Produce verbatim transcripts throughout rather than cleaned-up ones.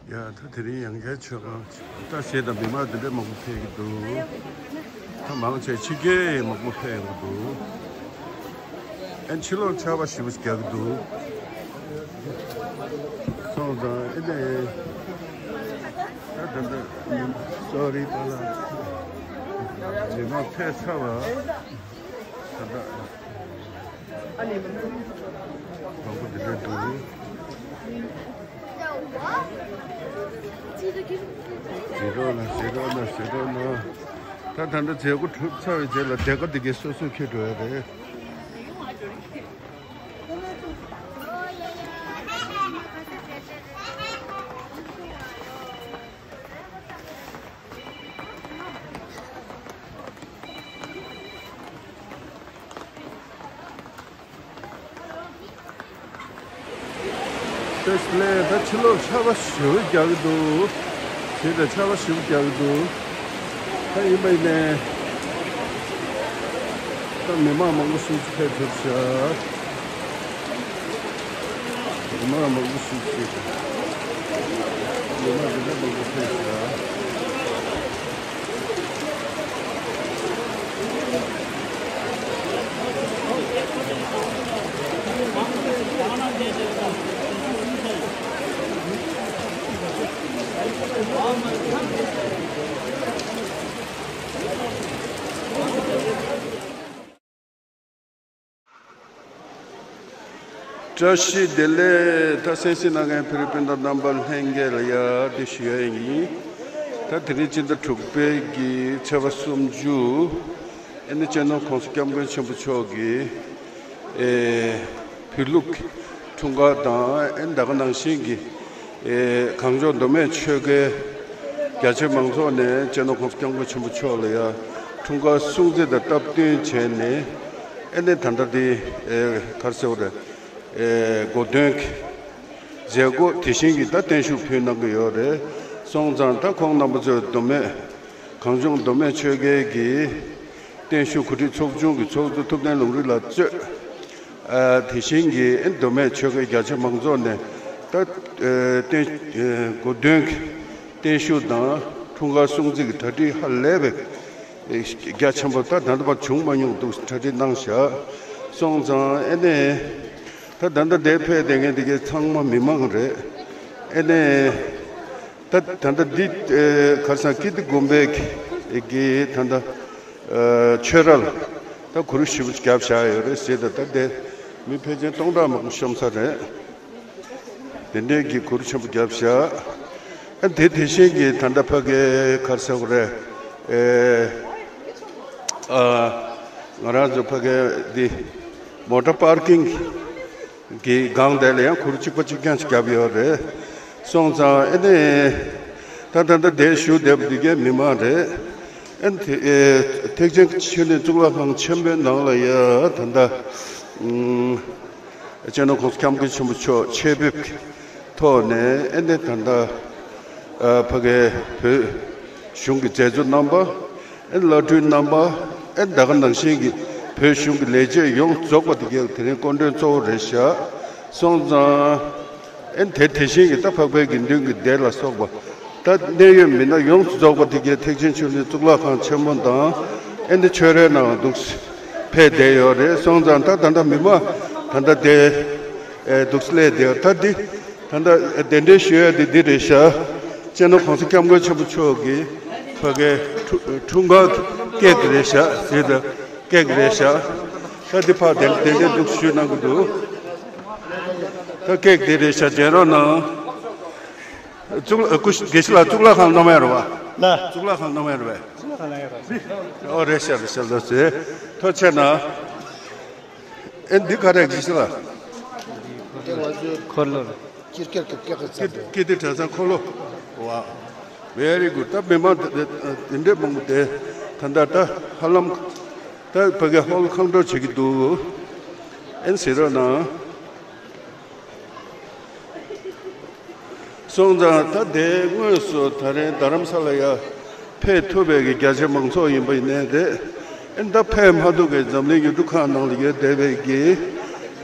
ཡ། ད་དེ་རིང་ཡང་བསྐྱར་མཆོད་ཁང་ད་ཞེས་དང་མི་མང་འདི་འདྲ་མང་པོ་ཕེབས་ཀྱི་འདུག་ད་མང་ཆེ་ཕྱི་རྒྱལ་མང་པོ་ཕེབས་ཀྱི་འདུག་ཨན་ཕྱི་ལོགས་ཆར་པ་ཞེ་པོ་རྒྱག་གི་འདུག་སོང་ཙང་ཨེ་ནས་ད་ད་ད་སོ་རི་པ་ལ་མི་མང་ཕེབས་ཚར་བ། ད་ད་མང་པོ་འདི་འདྲ་འདུག་བྱེད་རོགས་གནང་། བྱེད་རོགས་གནང་། བྱེད་རོགས་གནང་། ད་ད་ལྟ་མཛད་སྒོ་གྲུབ་ཚར་བའི་རྗེས་ལ་སྡེ་ཁག་འདི་གའི་སོ་སོ་འཁྱེར་འགྲོ་ཡ་རེད། བཀྲ་ཤིས་བདེ་ལེགས། ད་ཕྱི་ལོགས་ཆར་པ་ཞེ་པོ་རྒྱག་གི་འདུག་བྱས་ཙང་ཆར་པ་ཞེ་པོ་རྒྱག་གི་འདུག་ད་ཡིན་པ་ཡིན་ནའི་ད་མི་མང་མང་པོ་ཞིག་ཕེབས་ཐུབ་ཤག་མི་མང་མང་པོ་ཞིག་ཕེབས་ཤག་མི་མང་འདི་འདྲ་མང་པོ་ཕེབས་ཤག་བཀྲ་ཤིས་བདེ་ལེགས། ད་གསན་གཟིགས་གནང་མཁན་བོད་རིགས་སྤུན་ཟླ་རྣམ་པ་ལྷན་རྒྱས་ལ་ཡ་འདི་ཞུ་ཡ་ཡིན། ད་དེ་རིང་སྤྱི་ཟླ་དྲུག་པའི་གི་ཚེས་པ་སུམ་ཅུ། ཨེ་ནི་སྤྱི་ནོར་༸གོང་ས་༸སྐྱབས་མགོན་ཆེན་པོ་མཆོག་གི་ཨེ་བོད་ལུགས་འཁྲུངས་སྐར་དང་ཨེ་ད་ག་ནང་བཞིན་གྱི་ཨེ་གངས་ལྗོངས་མདོ་སྨད་ཆོལ་ཁའི་རྒྱ་ཆེ་མང་ཚོགས་ནས་སྤྱི་ནོར་༸གོང་ས་༸སྐྱབས་མགོན་ཆེན་པོ་མཆོག་ལ་ཡ་འཁྲུངས་སྐར་སྲུང་བརྩི་དང་སྟབས་བསྟུན་བྱས་ནས་ཨེ་ནི་ད་ལྟ་འདི་ཨེ་ག་རེ་ཟེར་དགོས་རེད། ཨེ་གོ་སྟོན་གྱི་མཛད་སྒོ་དེ་བཞིན་གྱི་ད་བརྟན་བཞུགས་ཕུལ་གནང་གི་ཡོད་རེད། སོང་ཙང་ད་ཁོང་རྣམ་པ་ཚོས་མདོ་སྨད་གངས་ལྗོངས་མདོ་སྨད་ཆོལ་ཁའི་གི་བརྟན་བཞུགས་གོ་སྒྲིག་ཚོགས་ཆུང་གི་ཚོགས་གཙོ་ཐུབ་བསྟན་ལུང་རིགས་ལགས་གཙོས། ཨ་དེ་བཞིན་གྱི་མདོ་སྨད་ཆོལ་ཁའི་རྒྱ་ཆེ་མང་ཚོགས་ནས་ད་ཨ་བརྟན་ཨ་གོ་སྟོན་གྱི་བརྟན་བཞུགས་དང་འཁྲུངས་སྐར་སྲུང་བརྩི་གི་གྲ་སྒྲིག་ཧ་ལས་པའི་རྒྱ་ཆེན་པོ་ད་ད་ལྟ་བར་བྱུང་མ་མྱོང་འདུག་གྲ་སྒྲིག་གནང་བཞག་སོང་ཙང་ཨེ་ནས་ད་ད་ལྟ་འདིར་ཕེབས་བསྡད་མཁན་འདི་གའི་ཚང་མ་མི་མང་རེད། ཨེ་ནས་ད་ད་ལྟ་འདི་ཨེ་ག་རེ་ཟེར་ཀིརྟི་དགོན་པའི་གི་ད་ལྟ་ཨེ་ཆོས་ར་ལ་ད་གུར་ཞེ་པོ་བརྒྱབ་བཞག་ཡོད་རེད་ཟེར། ད་ད་དེ་མི་ཕལ་ཆེར་སྟོང་ཕྲག་མང་པོ་ཤོང་ས་རེད། དེ་འདྲའི་གི་གུར་ཆེན་པོ་བརྒྱབ་བཞག་ཨ་དེ་དེ་བཞིན་གྱི་ད་ལྟ་ཕ་གའི་ག་རེ་ཟེར་དགོས་རེད། ཨེ་ཨ་ང་རང་ཚོ་ཕ་གའི་འདི་མོ་ཊ་པར་ཀིང་གི་སྒང་དེ་ལ་ཡང་གུར་གཅིག་པ་གཅིག་རྐྱང་ཞིག་བརྒྱབ་ཡོད་རེད། སོང་ཙང་ཨེ་ནས་ད་ད་ལྟ་དེ་བཞུགས་བསྡད་པ་འདི་གའི་མི་མང་རེད། ཨེ་དེ་ཨེ་ཐེག་ཆེན་ཆོས་གླིང་གཙུག་ལག་ཁང་ཆེན་པོའི་ནང་ལ་ཡ་ད་ལྟ་ཨུམ། སྤྱི་ནོར་༸གོང་ས་༸སྐྱབས་མགོན་ཆེན་པོ་མཆོག་ཆེད་ཕེབས་ཀྱི་ཐོག་ནས་ཨེ་ནས་ད་ལྟ་ཨ་ཕ་གའི་བོད་གཞུང་གི་མཛད་གཙོ་རྣམ་པ་ཨེ་བླ་སྤྲུལ་རྣམ་པ་ཨེ་ད་ག་ནང་བཞིན་གྱི་བོད་གཞུང་གི་ལས་བྱེད་ཡོངས་རྫོགས་པ་དེ་གའི་དེ་རིང་སྐུ་མགྲོན་གཙོ་བོ་རེད་བཞག་སོང་ཙང་ཨེ་དེ་དེ་བཞིན་གྱི་ད་འཕགས་པའི་དགེ་འདུན་གྱི་སྡེ་ལ་སོགས་པ་ད་གནད་ཡོད་མི་སྣ་ཡོངས་སུ་རྫོགས་པ་དེ་གའི་ཐེག་ཆེན་ཆོས་གླིང་གཙུག་ལག་ཁང་ཆེན་མོ་དང་ཨེ་འདི་ཆོས་རའི་ནང་འདུག་ཕེབས་བསྡད་ཡོད་རེད། སོང་ཙང་ད་ད་ལྟ་མི་མང་ད་ལྟ་དེ་ཨེ་འདུག་སླེབས་བསྡད་ཡོད། ད་འདི་ད་ལྟ་གདན་འདྲེན་ཞུ་ཡ་དེ་འདི་རེད་ཤག་སྤྱི་ནོར་༸གོང་ས་༸སྐྱབས་མགོན་ཆེན་པོ་མཆོག་གི་ཕ་གའི་འཁྲུངས་སྐར་ཀེག་རེད་ཤག་ཟེར་ད་ཀེག་རེད་ཤག་ད་འདི་ཕར་གདན་གདན་འདྲེན་འདུག་ཞུས་གནང་གི་འདུག་ད་ཀེག་དེ་རེད་ཤག་མཇལ་རོགས་གནང་། གཙུག་ལག་སྐུ་དགེ་བཤེས་ལགས་གཙུག་ལག་ཁང་གནང་ཡ་རེད་བ། ལ། གཙུག་ལག་ཁང་གནང་ཡ་རེད་བས། གཙུག་ལག་ཁང་གནང་ཡ་རེད། ཨོ་རེད་ཤག་རེད་ཤག་ལགས་སེ། ཐུགས་རྗེ་གནང་། ཨེ་འདི་ག་རེ་དགེ་བཤེས་ལགས། འཁོར་ལོ། ཀིརྟི་གྲྭ་ཚང་འཁོར་ལོ། ཝ། Very good. ད་མི་མང་དེ་འདྲས་མང་པོ་དེ་ད་ལྟ་ད་ཧ་ལམ་ད་ཕ་གི་ཧོལ་ཁེངས་འགྲོ་བྱེད་ཀྱི་འདུག་ཨེ་གཟིགས་རོགས་གནང་། སོང་ཙང་ད་དེ་དངོས་སུ་ད་རིང་རྡ་རམ་ས་ལ་ཡ་ཕེབས་ཐུབ་པའི་གི་རྒྱ་ཆེ་མང་ཚོགས་ཡིན་པ་ཡིན་ནའི་རེད། ཨེ་ད་ཕེབས་མ་ཐུབ་པའི་འཛམ་གླིང་ཡུལ་གྲུ་ཁག་ནང་ལ་ཡོད་བསྡད་པའི་གི་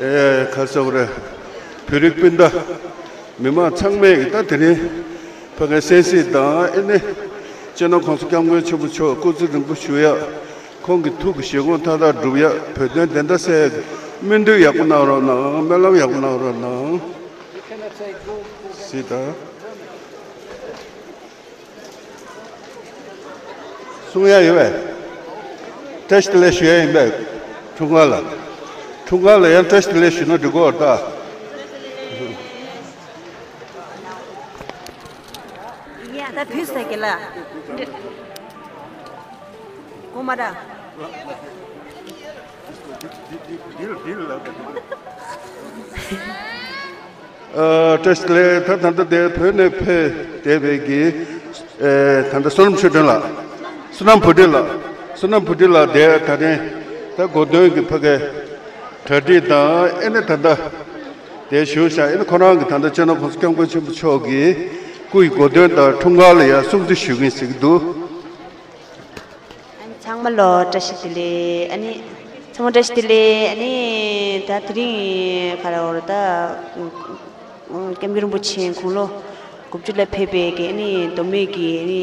ཨེ་ག་རེ་ཟེར་དགོས་རེད། བོད་རིགས་སྤུན་ཟླ་མི་མང་ཚང་མས་གི་ད་དེ་རིང་ ཕ་གིའི་སེམས་གཟིགས་དང་ཨེ་ནི། སྤྱི་ནོར་༸གོང་ས་༸སྐྱབས་མགོན་ཆེན་པོ་མཆོག་སྐུ་ཚེ་རིང་པོ་བཞུགས་ཡ། ཁོང་གི་ཐུགས་ཀྱི་བཞེད་དགོངས་མཐའ་དག་འགྲུབ་ཡ། བོད་དོན་བདེན་མཐའ་གསལ་ཡ་གི་སྨོན་འདུན་ཡག་པོ་གནང་རོགས་གནང་། སྨོན་ལམ་ཡག་པོ་གནང་རོགས་གནང་། གཟིགས་དང་། གསུང་ཡ་ཡོད་པས། བཀྲ་ཤིས་བདེ་ལེགས་ཞུ་ཡ་ཡིན་པས། འཁྲུངས་སྐར་ལ། འཁྲུངས་སྐར་ལ་ཡང་བཀྲ་ཤིས་བདེ་ལེགས་ཞུ་ན་འགྲིག་གོ་ད། ཡ་ད་བུས་ཟ་གི་ལ། གོ་མ་ར། ཨ། བཀྲ་ཤིས་བདེ་ལེགས། ད་ད་ལྟ་དེ་བོད་ནས་ཕེབས་བསྡད་པའི་གི། ཨེ། ད་ལྟ་བསོད་ནམས་ཆོས་སྒྲོན་ལགས། བསོད་ནམས་བུ་ཁྲིད་ལགས། བསོད་ནམས་བུ་ཁྲིད་ལགས་དེ་ད་ཐེངས་ད་གོ་སྟོན་གྱི་ཕ་གའི་གྲ་སྒྲིག་དང་ཨེ་ནི་ད་ལྟ་དེ་ཞུ་བཞག་ཨེ་ནི་ཁོ་རང་གི་ད་ལྟ་སྤྱི་ནོར་༸གོང་ས་༸སྐྱབས་མགོན་ཆེན་པོ་མཆོག་གི་སྐུ་ཡི་གོ་སྟོན་དང་འཁྲུངས་སྐར་ལ་ཡང་སྲུང་བརྩི་ཞུ་གིན་ཟེར་གི་འདུག་ཨ་ནི་ཚང་མ་ལོ་བཀྲ་ཤིས་བདེ་ལེགས། ཨ་ནི་ཚང་མ་བཀྲ་ཤིས་བདེ་ལེགས། ཨ་ནི་ད་དེ་རིང་ག་རེ་འོ་རེད་ད། སྐྱབས་མགོན་རིན་པོ་ཆེ་དགུང་ལོ་དགུ་བཅུ་ལ་ཕེབས་པའི་གི་ཨ་ནི་མདོ་སྨད་ཀྱི་ཨ་ནི་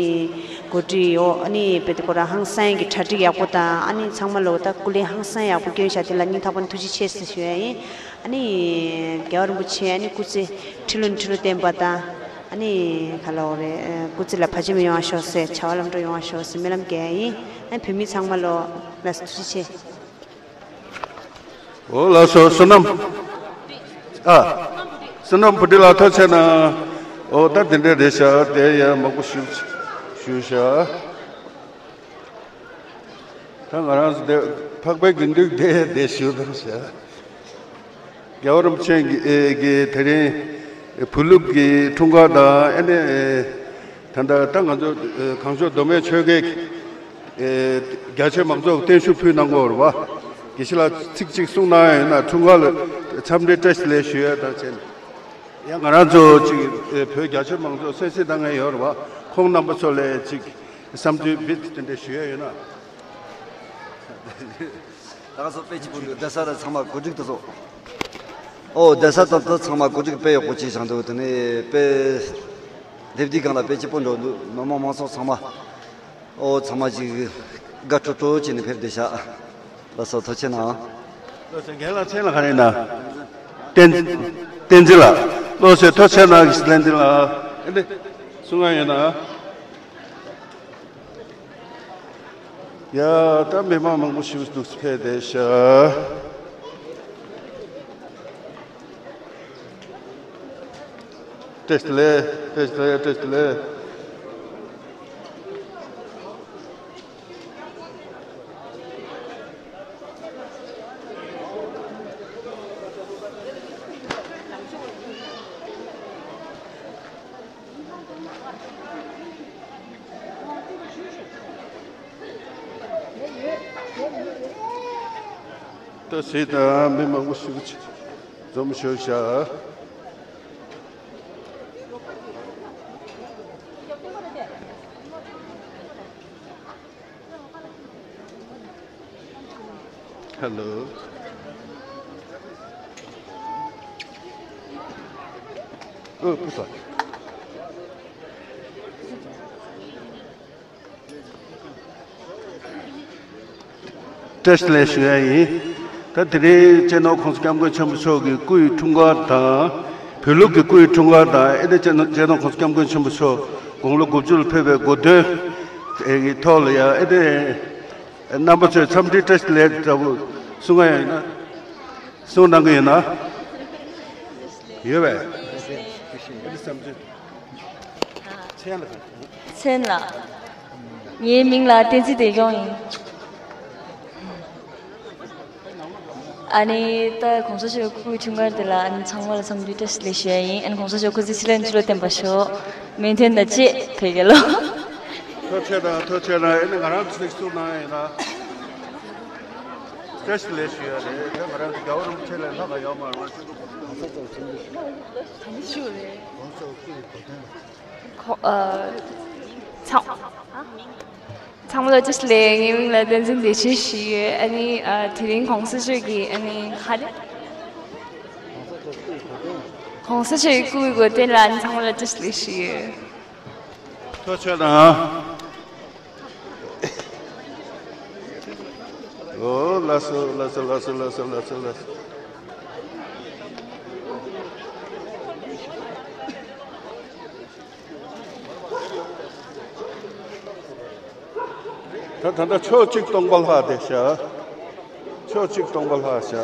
གོ་སྒྲིག་འོག་ཨ་ནི་དཔེ་དེ་ཁོ་རང་ཧང་སང་གི་གྲ་སྒྲིག་ཡག་པོ་དང་ཨ་ནི་ཚང་མ་ལོ་ད་སྐུ་ལས་ཧང་སང་ཡག་པོ་བསྐྱོན་བཞག་དེ་ལ་སྙིང་ཐག་པ་ནས་ཐུགས་རྗེ་ཆེ་ཟེར་ཞུ་ཡ་ཡིན། ཨ་ནི་རྒྱལ་བ་རིན་པོ་ཆེ་ཨ་ནི་སྐུ་ཚེ་ཁྲི་ལོ་ནས་ཁྲི་ལོ་བརྟན་པ་དང་། ཨ་ནི་ག་ལ་འོ་རེད། སྐུ་ཚེ་ལ་བར་ཆད་མི་ཡོང་བ་ཤོག་ཟེར། བྱ་བ་ལམ་འགྲོ་ཡོང་བ་ཤོག་ཟེར་སྨོན་ལམ་རྒྱག་ཡ་ཡིན། ཨ་ནི་བོད་མི་ཚང་མ་ལོ་ལགས་སོ་ཐུགས་རྗེ་ཆེ། འོ་ལགས་སོ་བསོད་ནམས། ཨ། བསོད་ནམས་བུ་ཁྲིད་ལགས་ཐུགས་རྗེ་གནང་། འོ་ད་དེ་འདྲ་རེད་ཤག་དེ་ཡང་མང་པོ་ཞུ་ཞུ་ཤག་ད་ང་རང་ཚོ་དེ་འཕགས་པའི་དགེ་འདུན་དེ་དེ་ཞུ་དང་ཤག་རྒྱལ་བ་རིན་པོ་ཆེ་གི་ཨེ་གི་དེ་རིང་བོད་ལུགས་ཀྱི་འཁྲུངས་སྐར་དང་ཨེ་ནི་ཨེ་ད་ལྟ་ད་ང་ཚོ་ཨེ་གངས་ལྗོངས་མདོ་སྨད་ཆོལ་ཁའི་ཨེ་རྒྱ་ཆེ་མང་ཚོགས་བརྟན་བཞུགས་ཕུལ་གནང་གི་ཡོད་རེད་པ། དགེ་བཤེས་ལགས་ཚིག་གཅིག་གསུང་གནང་ཡ་ཡིན་ན། འཁྲུངས་སྐར་ལ་འཚམས་འདྲི་བཀྲ་ཤིས་བདེ་ལེགས་ཞུ་ཡ་དང་བཅས་ནས། ཡང་ང་རང་ཚོ་ཅིག་ཨེ་བོད་རྒྱ་ཆེ་མང་ཚོགས་གསན་གཟིགས་གནང་མཁན་ཡོད་རེད་པ། ཁོང་རྣམ་པ་ཚོ་ལ་ཅིག་བསམ་ཚུལ་བི་དེ་འདྲ་ཞུ་ཡ་ཡོད་ན། ད་ང་ཚོ་དཔེ་སྐྱིད་པོ་འདུག་བསྡད་ས་དང་ཚང་མ་གོ་སྒྲིག་ཏུ་བཟོ། ཨོ་བསྡད་ས་དང་དུ་ཚང་མ་གོ་སྒྲིག་དཔེ་ཡག་པོ་བྱས་བཞག་འདུག་དེ་ནས་དཔེ་སྡེབ་སྡིག་སྒང་ལ་དཔེ་སྐྱིད་པོ་འགྲོ་འདུག་མི་མང་མང་ཚོགས་ཚང་མ། ཨོ་ཚང་མ་ཅིག་དགའ་སྤྲོ་སྤྲོ་བྱས་ནས་ཕེབས་བསྡད་ཤག་ལགས་སོ་ཐུགས་རྗེ་གནང་། ལགས་སོ་རྒན་ལགས་མཚན་ལ་ག་རེ་ཡིན་ན། བསྟན་བསྟན་འཛིན་ལགས། ལགས་སོ་ཐུགས་རྗེ་གནང་། བསྟན་འཛིན་ལགས་ཨེ་འདི་གསུང་ང་ཡོད་ན། ཡ། ད་མི་མང་མང་པོ་ཞིག་འདུག་ཕེབས་བསྡད་ཤག་བཀྲ་ཤིས་བདེ་ལེགས། བཀྲ་ཤིས་བདེ་ལེགས། བཀྲ་ཤིས་བདེ་ལེགས། ད་ཟེར་ད་མི་མང་པོ་ཞིག་འཛོམས་ཤོག་ཤག་ཧེ་ལོ། ཨོ་པུ་ས། བཀྲ་ཤིས་བདེ་ལེགས་ཞུ་ཡ་ཡིན། ད་དེ་རིང་སྤྱི་ནོར་༸གོང་ས་༸སྐྱབས་མགོན་ཆེན་པོ་མཆོག་གི་སྐུ་ཡི་འཁྲུངས་སྐར་དང་། བོད་ལུགས་ཀྱི་སྐུ་ཡི་འཁྲུངས་སྐར་དང་། ཨེ་ནི་སྤྱི་ནོར་༸གོང་ས་༸སྐྱབས་མགོན་ཆེན་པོ་མཆོག་དགུང་ལོ་དགུ་བཅུ་ལ་ཕེབས་པའི་གོ་སྟོན་གྱི་ཐོག་ལ་ཡང་ཨེ་ནི་རྣམ་པ་ཚོས་འཚམས་འདྲི་བཀྲ་ཤིས་བདེ་ལེགས་འདྲ་པོ་གསུང་གི་ཡོད་ན། གསུང་གནང་གི་ཡོད་ན། ཡོད་པས། ཨེ་ནི་འཚམས་འདྲི། མཚན་ལ། མཚན་ལ། ངའི་མིང་ལ་བསྟན་འཛིན་བདེ་སྐྱོང་ཡིན། ཨ་ནི་ད་གོང་ས་མཆོག་སྐུའི་འཁྲུངས་སྐར་དེ་ལ་ཨ་ནི་ཚང་མ་ལ་འཚམས་འདྲི་བཀྲ་ཤིས་བདེ་ལེགས་ཞུ་ཡ་ཡིན། ཨ་ནི་གོང་ས་མཆོག་སྐུ་ཚེ་ཁྲི་ལོ་ནས་ཁྲི་ལོ་བརྟན་པར་ཤོག་མི་མཐུན་ད་ཅེས་བོད་རྒྱལ་ལོ། ཐུགས་རྗེ་གནང་། ཐུགས་རྗེ་གནང་། ཨ་ནི་ང་རང་ཚོ་གཟིགས་སུ་གནང་ཡིན་ན། བཀྲ་ཤིས་བདེ་ལེགས་ཞུ་ཡ་རེད། ད་ང་རང་ཚོ་རྒྱལ་བ་རིན་པོ་ཆེ་ལས་ལྷག་ག་ཡོད་མ་རེད། གོང་ས་མཆོག་སྐུ་ཡི་གོ་སྟོན་ལ། ཁོ། ཨ། ཚང་། ཚང་མ་ལ་བཀྲ་ཤིས་བདེ་ལེགས། ངའི་མིང་ལ་བསྟན་འཛིན་བདེ་ཆེན་ཞུ་ཡོད། ཨ་ནི་ཨ་དེ་རིང་གོང་ས་མཆོག་གི་ཨ་ནི་ག་རེ། གོང་ས་མཆོག་གི་སྐུ་ཡི་གོ་སྟོན་ལ་ཨ་ནི་ཚང་མ་ལ་བཀྲ་ཤིས་བདེ་ལེགས་ཞུ་ཡོད། ཐུགས་རྗེ་ཆེ་གནང་། ཨོ་ལགས་སོ་ལགས་སོ་ལགས་སོ། ད་ད་ལྟ་ཕྱོགས་གཅིག་སྟོང་པ་ལྷག་བསྡད་ཤག་ཕྱོགས་གཅིག་སྟོང་པ་ལྷག་ཤག་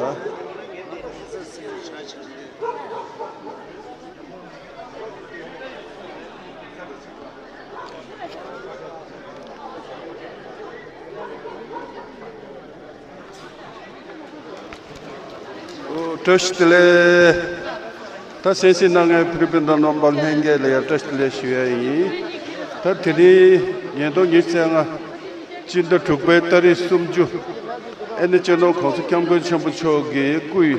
ཨོ། བཀྲ་ཤིས་བདེ་ལེགས། ད་གསན་གཟིགས་གནང་མཁན་བོད་རིགས་སྤུན་ཟླ་རྣམ་པ་ལྷན་རྒྱས་ལ་ཡང་བཀྲ་ཤིས་བདེ་ལེགས་ཞུ་ཡ་ཡིན། ད་དེ་རིང་ཉིས་སྟོང་ཉི་ཤུ་རྩ་ལྔ་སྤྱི་ཟླ་དྲུག་པའི་ཏ་རིག་སུམ་ཅུ། ཨེ་ནི་སྤྱི་ནོར་༸གོང་ས་༸སྐྱབས་མགོན་ཆེན་པོ་མཆོག་གི་སྐུའི་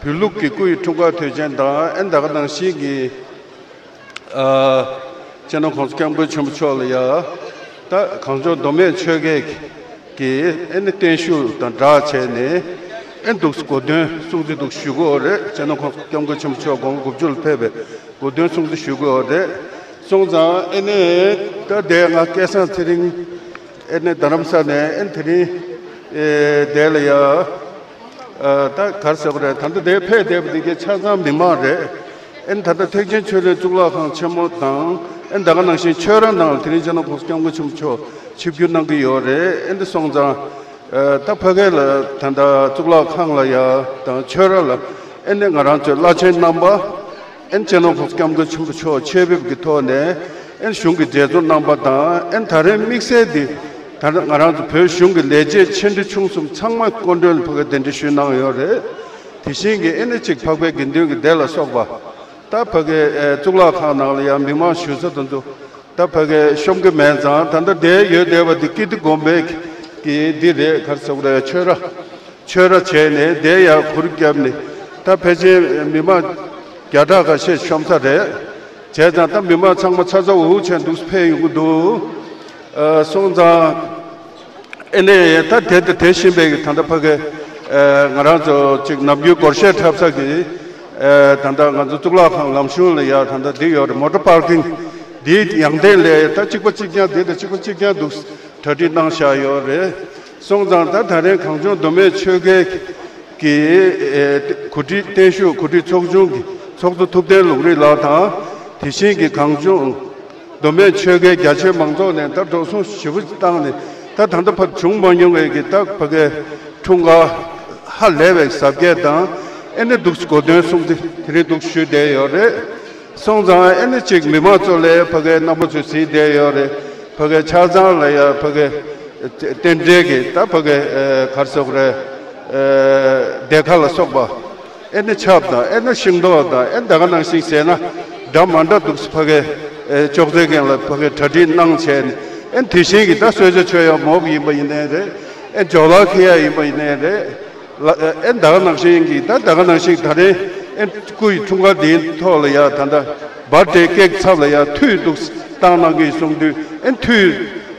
བོད་ལུགས་ཀྱི་སྐུའི་འཁྲུངས་སྐར་དུས་ཆེན་དང་། ཨེ་ནི་ད་ག་ནང་བཞིན་གྱི་ཨ། སྤྱི་ནོར་༸གོང་ས་༸སྐྱབས་མགོན་ཆེན་པོ་མཆོག་ལ་ཡ། ད་གངས་ལྗོངས་མདོ་སྨད་ཆོལ་ཁའི་གི་ཨེ་ནི་བརྟན་བཞུགས་དང་སྦྲགས་བྱས་ནས། ཨེ་འདུག་གོ་སྟོན་སྲུང་བརྩི་འདུག་ཞུ་གི་ཡོད་རེད། སྤྱི་ནོར་༸གོང་ས་༸སྐྱབས་མགོན་ཆེན་པོ་མཆོག་དགུང་ལོ་དགུ་བཅུ་ལ་ཕེབས་པའི་གོ་སྟོན་སྲུང་བརྩི་ཞུ་གི་ཡོད་རེད། སོང་ཙང་ཨེ་ནི་ད་དེ་ང་སྐལ་བཟང་ཚེ་རིང་ཨེ་ནི་རྡ་རམ་ས་ནས་ཨེ་ནི་དེ་རིང་ཨེ་དེ་ལ་ཡ། ཨ། ད་ག་རེ་ཟེར་དགོས་རེད། ད་ལྟ་དེ་ཕེབས་བསྡད་པ་འདི་གའི་ཆ་ཚང་མི་མང་རེད། ཨེ་ནི་ད་ལྟ་ཐེག་ཆེན་ཆོས་གླིང་གཙུག་ལག་ཁང་ཆེན་མོ་དང་། ཨེ་ནི་ད་ག་ནང་བཞིན་ཆོས་ར་ནང་ལ་དེ་རིང་སྤྱི་ནོར་༸གོང་ས་༸སྐྱབས་མགོན་ཆེན་པོ་མཆོག་ཆིབས་བསྒྱུར་གནང་གི་ཡོད་རེད། ཨེ་ནི་སོང་ཙང་། ཨ། ད་ཕ་གི་ལ་ད་ལྟ་གཙུག་ལག་ཁང་ལ་ཡ་དང་ཆོས་ར་ལ་ཨེ་ནི་ང་རང་ཚོའི་བླ་ཆེན་རྣམ་པ། ཨེ་ནི་སྤྱི་ནོར་༸གོང་ས་༸སྐྱབས་མགོན་ཆེན་པོ་མཆོག་ཆེད་ཕེབས་ཀྱི་ཐོག་ནས། ཨེ་ནི་གཞུང་གི་མཛད་གཙོ་རྣམ་པ་དང་། ཨེ་ནི་ད་རེས་དམིགས་བསལ་འདི་ད་ང་རང་ཚོ་བོད་གཞུང་གི་ལས་བྱེད་ཆེ་འབྲིང་ཆུང་གསུམ་ཚང་མ་སྐུ་མགྲོན་ལ་ཕ་གིར་གདན་འདྲེན་ཞུས་གནང་ཡོད་རེད། དེ་བཞིན་གྱི་ཨེ་ནི་གཅིག་འཕགས་པའི་དགེ་འདུན་གྱི་སྡེ་ལ་སོགས་པ། ད་ཕ་གི་ཨེ་གཙུག་ལག་ཁང་ནང་ལ་ཡང་མི་མང་བཞུགས་ས་དེ་ཚོ། ད་ཕ་གི་ཤོང་གི་མེད་ཙང་། ད་ལྟ་དེ་ཡོད་བསྡད་པ་འདི་ཀིརྟི་དགོན་པའི་གི་འདི་རེད། ག་རེ་ཟེར་དགོས་རེད། ཆོས་ར། ཆོས་ར་བྱས་ནས་དེ་ཡར་གུར་བརྒྱབ་ནས། ད་ཕལ་ཆེར་མི་མང་བརྒྱ་ཕྲག་ཁ་ཤས་ཤོང་ས་རེད། བྱས་ཙང་ད་མི་མང་ཚང་མ་ཚ་ཚ་འུར་འུར་བྱས་འདུག་ཕེབས་ཡོང་གི་འདུག་ཨ། སོང་ཙང་ཨེ་ནས་ད་དེ་ད་དེ་བཞིན་པའི་གི་ད་ལྟ་ཕ་གི། ཨ། ང་རང་ཚོ་ཅིག་ནམ་རྒྱུན་སྒོར་གཞས་འཁྲབ་ས་གི། ཨ། ད་ལྟ་ང་ཚོ་གཙུག་ལག་ཁང་ལམ་གཞུང་ལ་ཡ་ད་ལྟ་འདི་ཡོད་རེད། མོ་ཊ་པར་ཀིང་འདིའི་ཡང་སྟེང་ལ་ད་གཅིག་པ་གཅིག་རྐྱང་། འདི་དང་གཅིག་པ་གཅིག་རྐྱང་འདུག་གྲ་སྒྲིག་གནང་བཞག་ཡོད་རེད། སོང་ཙང་ད་ད་རེས་གངས་ལྗོངས་མདོ་སྨད་ཆོལ་ཁའི་གི། ཨེ། གོ་སྒྲིག་བརྟན་བཞུགས་གོ་སྒྲིག་ཚོགས་ཆུང་གི་ཚོགས་གཙོ་ཐུབ་བསྟན་ལུང་རིགས་ལགས་དང་། དེ་བཞིན་གྱི་གངས་ལྗོངས་མདོ་སྨད་ཆོལ་ཁའི་རྒྱ་ཆེའི་མང་ཚོགས་ནས་ད་འགྲོ་སོང་ཞེ་པོ་ཅིག་བཏང་ནས། ད་ད་ལྟ་བར་བྱུང་མ་མྱོང་བའི་གི་ད་ཕ་གའི་འཁྲུངས་སྐར་ཧ་ལས་པའི་གཟབ་རྒྱས་དང་། ཨེ་ནས་འདུག་གོ་སྟོན་སྲུང་བརྩི་དེ་རིང་འདུག་ཞུས་བསྡད་ཡོད་རེད། སོང་ཙང་ཨེ་ནི་གཅིག་མི་མང་ཚོ་ལ་ཕ་གའི་རྣམ་པ་ཚོས་གཟིགས་བསྡད་ཡོད་རེད། ཕ་གའི་ཆ་ཚང་ལ་ཡ་ཕ་གའི་རྟེན་འབྲེལ་གྱི་ད་ཕ་གའི། ཨ། ག་རེ་ཟེར་དགོས་རེད། ཨ། སྡེར་ཁ་ལ་སོགས་པ། ཨེ་ནི་ཆབ་དང་། ཨེ་ནི་ཤིང་ཏོག་དང་། ཨེ་ནི་ད་ག་ནང་བཞིན་ཟས་སྣ་འདྲ་མ་འདྲ་འདུག་ཕ་གའི། ཨ། ཅོག་ཙེ་སྒང་ལ་ཕ་གའི་གྲ་སྒྲིག་གནང་བྱས་ནས། ཨེ་ནི་དེ་བཞིན་གྱི་ད་གསོལ་ཇ་མཆོད་ཡག་མོག་ཡིན་པ་ཡིན་ནའི་རེད། ཨེ་ནི་ཇོ་ལ་འཁྱེར་ཡག་ཡིན་པ་ཡིན་ནའི་རེད། ལ། ཨེ། ད་ག་ནང་བཞིན་གྱི་ད་ད་ག་ནང་བཞིན་ད་རེས་ཨེ་སྐུ་ཡི་འཁྲུངས་སྐར་འདིའི་ཐོག་ལ་ཡ་ད་ལྟ་བར་ཌེ་ཀེག་ཚབ་ལ་ཡ་ཐུད་འདུག་བཏང་གནང་གི་གསུང་དུས། ཨེ་ཐུད།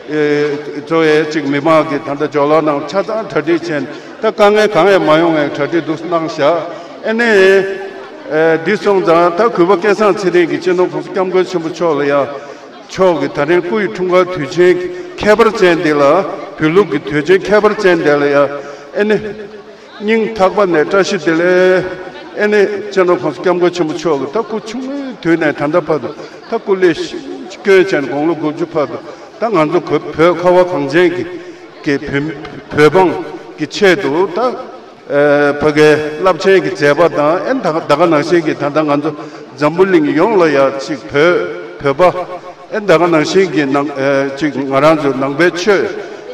ཨེ། ཚོ་ཡ་ཅིག་མི་མང་གི་ད་ལྟ་ཇོ་ལ་ནང་ཆ་ཚང་གྲ་སྒྲིག་བྱས་ནས། ད་དཀའ་ངལ་གང་ཡང་མ་ཡོང་བའི་གྲ་སྒྲིག་འདུག་གནང་བཞག་ཨེ་ནས། ཨེ། འདི་སོང་ཙང་ད་གུས་པ་སྐལ་བཟང་ཚེ་རིང་གིས་སྤྱི་ནོར་༸གོང་ས་༸སྐྱབས་མགོན་ཆེན་པོ་མཆོག་ལ་ཡ། མཆོག་གི་ད་རིང་སྐུ་ཡི་འཁྲུངས་སྐར་དུས་ཆེན་ཁྱད་པར་ཅན་འདི་ལ། བོད་ལུགས་ཀྱི་དུས་ཆེན་ཁྱད་པར་ཅན་འདི་ལ་ཡ། ཨེ་ནི། སྙིང་ཐག་པ་ནས་བཀྲ་ཤིས་བདེ་ལེགས། ཨེ་ནི་སྤྱི་ནོར་༸གོང་ས་༸སྐྱབས་མགོན་ཆེན་པོ་མཆོག་གིས་ད་སྐུ་ཆུང་ངུའི་དུས་ནས་ད་ལྟ་བར་དུ་ད་སྐུ་ལས་སྐྱོན་བྱས་ནས་དགུང་ལོ་དགུ་བཅུ་བར་དུ། ད་ང་ཚོ་བོད་ཁ་བ་གངས་ཅན་གྱི་གི་བོད་བོད་འབངས་ཀྱི་ཆེད་དུ། ད་ཨ་ཕ་གའི་རླབས་ཆེན་གྱི་མཛད་པ་དང་། ཨེ་ད་ད་ག་ནང་བཞིན་གྱི་ད་ལྟ་ང་ཚོ་འཛམ་བུ་གླིང་ཡོངས་ལ་ཡ་ཅིག་བོད་བོད་པ། ཨེ་ད་ག་ནང་བཞིན་གྱི་ནང་། ཨེ་ཅིག་ང་རང་ཚོ་ནང་པའི་ཆོས།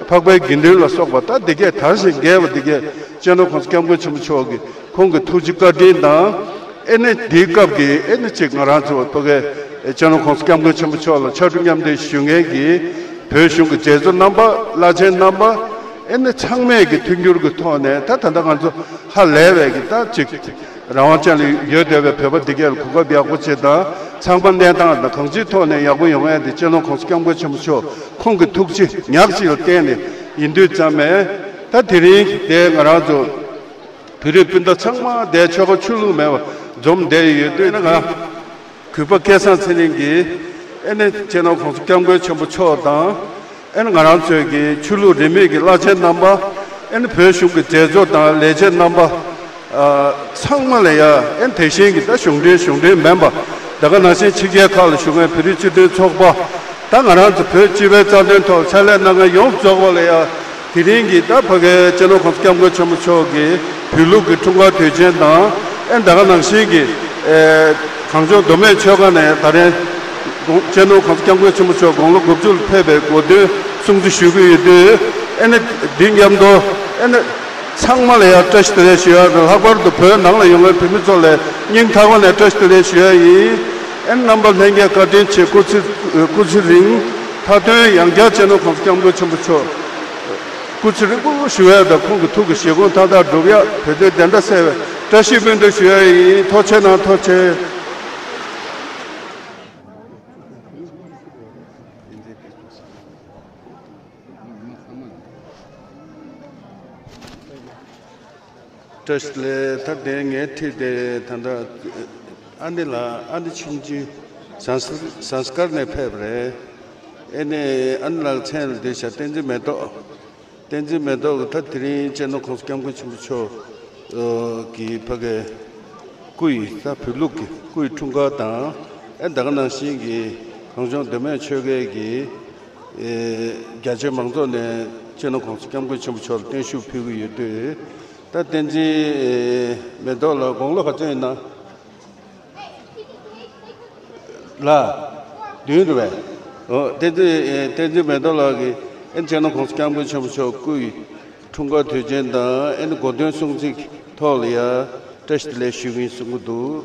འཕགས་པའི་དགེ་འདུན་ལ་སོགས་པ། ད་འདི་གས་དར་ཞིང་རྒྱས་པ་འདི་གས་སྤྱི་ནོར་༸གོང་ས་༸སྐྱབས་མགོན་ཆེན་པོ་མཆོག་གི་ཁོང་གི་ཐུགས་རྗེ་བཀའ་དྲིན་དང་། ཨེ་ནས་འདིའི་སྐབས་ཀྱི་ཨེ་ནས་ཅིག་ང་རང་ཚོ་ཕ་གའི་སྤྱི་ནོར་༸གོང་ས་༸སྐྱབས་མགོན་ཆེན་པོ་མཆོག་ལ་ཕྱར་གྲུ་མཉམ་འདེགས་ཞུ་མཁན་གྱི་བོད་གཞུང་གི་མཛད་གཙོ་རྣམ་པ། བླ་ཆེན་རྣམ་པ། ཨེ་ནས་ཚང་མས་ཀྱི་མཐུན་འགྱུར་གྱི་ཐོག་ནས། ད་ད་ལྟ་ང་ཚོ་ཧ་ལས་པའི་གི་ད་ཅིག་རང་དབང་ཅན་ལ་ཡོད་བསྡད་པའི་བོད་པ་འདི་གས་ལ་གོ་སྐབས་ཡག་པོ་ཅིག་དང་། ཚང་མ་གནས་སྟངས་དང་གང་ཅིའི་ཐོག་ནས་ཡག་པོ་ཡོང་ཡ་དེ་སྤྱི་ནོར་༸གོང་ས་༸སྐྱབས་མགོན་ཆེན་པོ་མཆོག་ཁོང་གི་ཐུགས་རྗེ་ཉག་གཅིག་ལ་བརྟེན་ནས་ཡིན་དུས་ཙམ་མས། ད་དེ་རིང་དེ་ང་རང་ཚོ་བོད་རིགས་སྤུན་ཟླ་ཚང་མ་དེ་ཆོལ་ཁ་ཆོས་ལུགས་མེད་པར་འཛོམས་བསྡད་ཡོད་དུས། ང་གུས་པ་སྐལ་བཟང་ཚེ་རིང་གིས་ ཨེ་ནི་སྤྱི་ནོར་༸གོང་ས་༸སྐྱབས་མགོན་ཆེན་པོ་མཆོག་དང་། ཨེ་ནི་ང་རང་ཚོའི་གི་ཆོས་ལུགས་རིས་མེད་ཀྱི་བླ་ཆེན་རྣམ་པ། ཨེ་ནི་བོད་གཞུང་གི་མཛད་གཙོ་དང་ལས་བྱེད་རྣམ་པ། ཨ། ཚང་མ་ལ་ཡ། ཨེ་ནི་དེ་བཞིན་གྱི་ད་གཞུང་འབྲེལ་གཞུང་འབྲེལ་མིན་པ། ད་ག་ནང་བཞིན་ཕྱི་རྒྱལ་ཁག་ལ་བཞུགས་མཁན་བོད་རིགས་སྤྱི་མཐུན་ཚོགས་པ། ད་ང་རང་ཚོ་བོད་སྤྱི་པའི་རྩ་དོན་ཐོག་ཕྱག་ལས་གནང་མཁན་ཡོངས་རྫོགས་པ་ལ་ཡ། དེ་རིང་གི་ད་ཕ་གའི་སྤྱི་ནོར་༸གོང་ས་༸སྐྱབས་མགོན་ཆེན་པོ་མཆོག་གི་བོད་ལུགས་ཀྱི་འཁྲུངས་སྐར་དུས་ཆེན་དང་། ཨེ་ད་ག་ནང་བཞིན་གྱི་ཨེ་གངས་ལྗོངས་མདོ་སྨད་ཆོལ་ཁ་ནས་ད་རེས་སྤྱི་ནོར་༸གོང་ས་༸སྐྱབས་མགོན་ཆེན་པོ་མཆོག་དགུང་ལོ་དགུ་བཅུ་ལ་ཕེབས་པའི་གོ་སྟོན་སྲུང་བརྩི་ཞུ་གི་ཡོད་དུས། ཨེ་ནི་འདི་མཉམ་དུ་ཨེ་ནི་ཚང་མ་ལ་ཡང་བཀྲ་ཤིས་བདེ་ལེགས་ཞུ་ཡ་དང་། ལྷག་པར་དུ་བོད་ནང་ལ་ཡོད་པའི་བོད་མི་ཚོ་ལ་སྙིང་ཐག་པ་ནས་བཀྲ་ཤིས་བདེ་ལེགས་ཞུ་ཡ་ཡིན། ཨེ་ནི་རྣམ་པ་ལྷན་རྒྱས་བཀའ་དྲིན་ཆེ། སྐུ་ཚེ་སྐུ་ཚེ་རིང་། མཐའ་དོན་ཡང་བསྐྱར་སྤྱི་ནོར་༸གོང་ས་༸སྐྱབས་མགོན་ཆེན་པོ་མཆོག་སྐུ་ཚེ་རིང་པོ་ཞུ་ཡ་དང་། ཁོང་གི་ཐུགས་ཀྱི་བཞེད་དགོངས་མཐའ་དག་འགྲུབ་ཡ། བོད་དོན་བདེན་མཐའ་གསལ་བའི་བཀྲ་ཤིས་སྨོན་འདུན་ཞུ་ཡ་ཡིན། ཐུགས་རྗེ་གནང་། ཐུགས་རྗེ་ཆེ། བཀྲ་ཤིས་བདེ་ལེགས། ད་དེ་ངའི་འཁྲིས་དེ་ད་ལྟ་ཨ་ནེ་ལགས། ཨ་ནེ་ཆུང་ཆུང་ཟངས་ཟངས་དཀར་ནས་ཕེབས་པ་རེད། ཨེ་ནས་ཨ་ནེ་ལགས་མཚན་ལ་འདི་བཞག་བསྟན་འཛིན་མེ་ཏོག་བསྟན་འཛིན་མེ་ཏོག་གིས་ད་དེ་རིང་སྤྱི་ནོར་༸གོང་ས་༸སྐྱབས་མགོན་ཆེན་པོ་མཆོག་གི་ཕ་གའི་སྐུ་ཡི་ད་བོད་ལུགས་ཀྱི་སྐུ་ཡི་འཁྲུངས་སྐར་དང་། ཨེ་ད་ག་ནང་བཞིན་གྱི་གངས་ལྗོངས་མདོ་སྨད་ཆོལ་ཁའི་གི་ཨེ་རྒྱ་ཆེ་མང་ཚོགས་ནས་སྤྱི་ནོར་༸གོང་ས་༸སྐྱབས་མགོན་ཆེན་པོ་མཆོག་ལ་བརྟན་བཞུགས་ཕུལ་གྱི་ཡོད་དུས། ད་བསྟན་འཛིན་མེ་ཏོག་ལགས་དགུང་ལོ་ག་ཚོད་ཡིན་ན། ལགས། བདུན་རེད་པས། འོ། བསྟན་འཛིན་ཨེ་བསྟན་འཛིན་མེ་ཏོག་ལགས་ཀྱིས་ཨེ་སྤྱི་ནོར་༸གོང་ས་༸སྐྱབས་མགོན་ཆེན་པོ་མཆོག་སྐུ་ཡི་འཁྲུངས་སྐར་དུས་ཆེན་དང་། ཨེ་ནི་གོ་སྟོན་སྲུང་བརྩི་གི་ཐོག་ལ་ཡ་བཀྲ་ཤིས་བདེ་ལེགས་ཞུ་གི་ཡིན་གསུང་གི་འདུག་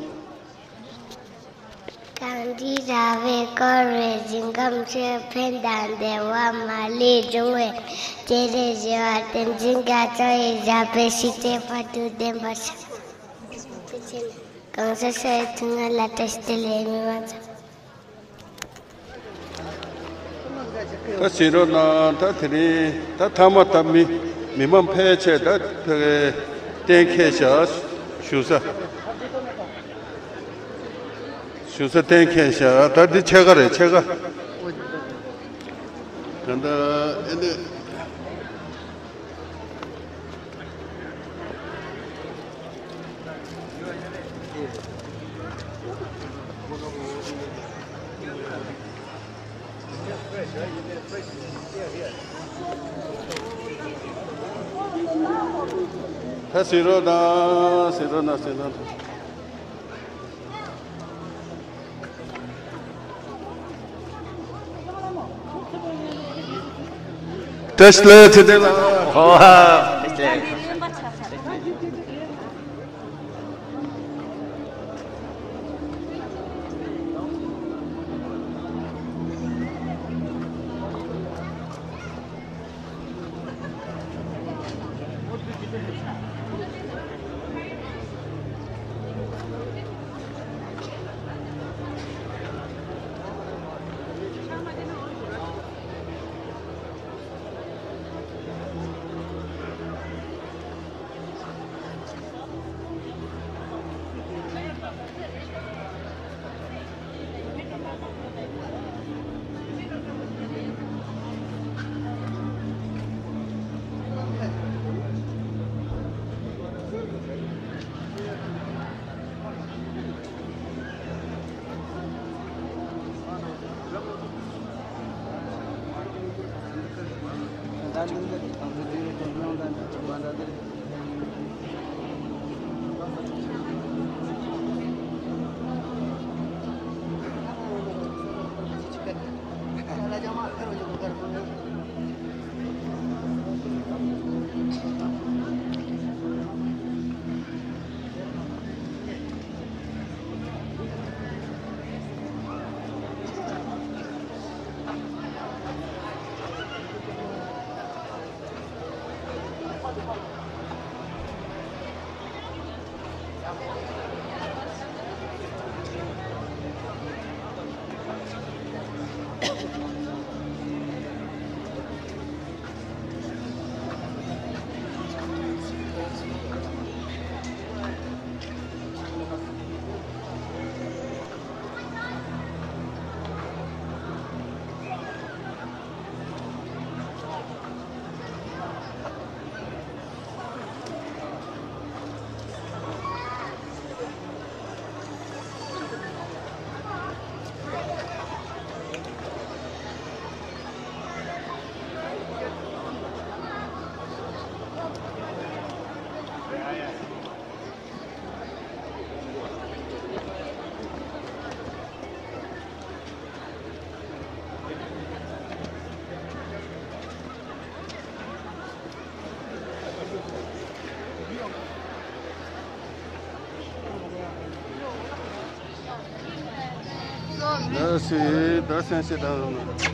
གངས་རི་ར་བས་བསྐོར་བའི་ཞིང་ཁམས་སུ། ཕན་དང་བདེ་བ་མ་ལུས་འབྱུང་བའི་སྤྱན་རས་གཟིགས། བསྟན་འཛིན་རྒྱ་མཚོ་ཡི་ཞབས་པད་སྲིད་མཐའི་བར་དུ་བརྟན་པར་ཤོག་གངས་ས་ས་ཡི་ཐུན་ལ་བཀྲ་ཤིས་བདེ་ལེགས། མི་མང་ཚོ། ད་ཟིན་རོགས་གནང་། ད་དེ་རིང་ད་མཐའ་མ་ད་མི་མི་མང་ཕལ་ཆེར་ད་ཕ་གིར་གཏན་འཁེལ་བཞག་བཞུགས་ས། བཞུགས་ས་གཏན་འཁེལ་བཞག་ད་འདི་ཕྱེད་ཀ་རེད། ཕྱེད་ཀ། ད་ལྟ་ཨེ་འདི། ད་ཟིན་རོགས་གནང་། ཟིན་རོགས་གནང་། ཟིན་རོགས་གནང་། བཀྲ་ཤིས་བདེ་ལེགས། ཚེ་བརྟན་ལགས། ཨོ། བཀྲ་ཤིས་བདེ་ལེགས། ད་སི་ད་སེམས་ཤེས་དང་།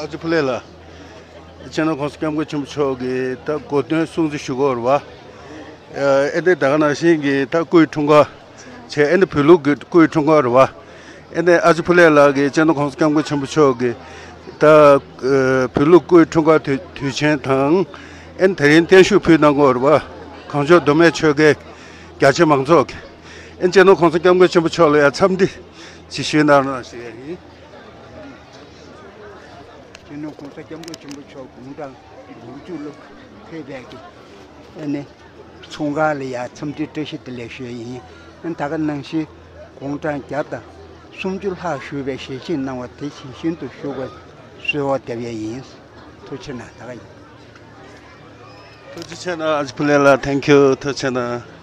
ཨ་ཅེ་ཕུ་ལེ་ལགས། སྤྱི་ནོར་༸གོང་ས་༸སྐྱབས་མགོན་ཆེན་པོ་མཆོག་གིས་ད་གོ་སྟོན་སྲུང་བརྩི་ཞུ་གི་ཡོད་རེད་བ། ཨེ་ནས་ད་ག་ནང་བཞིན་གྱི་ད་སྐུའི་འཁྲུངས་སྐར་བྱས། ཨེ་ནས་བོད་ལུགས་ཀྱི་སྐུའི་འཁྲུངས་སྐར་རེད་བ། ཨེ་ནས་ཨ་ཅེ་ཕུ་ལེ་ལགས་ཀྱིས་སྤྱི་ནོར་༸གོང་ས་༸སྐྱབས་མགོན་ཆེན་པོ་མཆོག་གི་ད་བོད་ལུགས་སྐུའི་འཁྲུངས་སྐར་དུས་དུས་ཆེན་དང་། ཨེ་ནས་དེ་རིང་བརྟན་བཞུགས་ཕུལ་གནང་གི་ཡོད་རེད་བ། གངས་ལྗོངས་མདོ་སྨད་ཆོལ་ཁའི་རྒྱ་ཆེ་མང་ཚོགས་ཀྱིས། ཨེ་ནས་སྤྱི་ནོར་༸གོང་ས་༸སྐྱབས་མགོན་ཆེན་པོ་མཆོག་ལ་ཡང་འཚམས་འདྲི་ཅིག་ཞུས་གནང་རོགས་ཞུ་ཡ་ཡིན། སྤྱི་ནོར་༸གོང་ས་༸སྐྱབས་མགོན་ཆེན་པོ་མཆོག་དགུང་གྲངས་དགུ་བཅུ་ལ་ཕེབས་པའི་གི་ཨ་ནི་འཁྲུངས་སྐར་ལ་ཡང་འཚམས་འདྲི་བཀྲ་ཤིས་བདེ་ལེགས་ཞུ་ཡ་ཡིན། ཨ་ནི་ད་ག་ནང་བཞིན་དགུང་གྲངས་བརྒྱ་དང་སུམ་ཅུ་ལྷག་བཞུགས་པའི་ཞལ་བཞེས་གནང་བ་དེ་ཇི་བཞིན་དུ་བཞུགས་པར་གསོལ་བ་འདེབས་ཡ་ཡིན། ཐུགས་རྗེ་གནང་། ད་ག་ཡིན། ཐུགས་རྗེ་ཆེ་གནང་། ཨ་ཅེ་ཕུ་ལེ་ལགས། Thank you. ཐུགས་རྗེ་ཆེ་གནང་།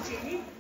ཞེས་ནི།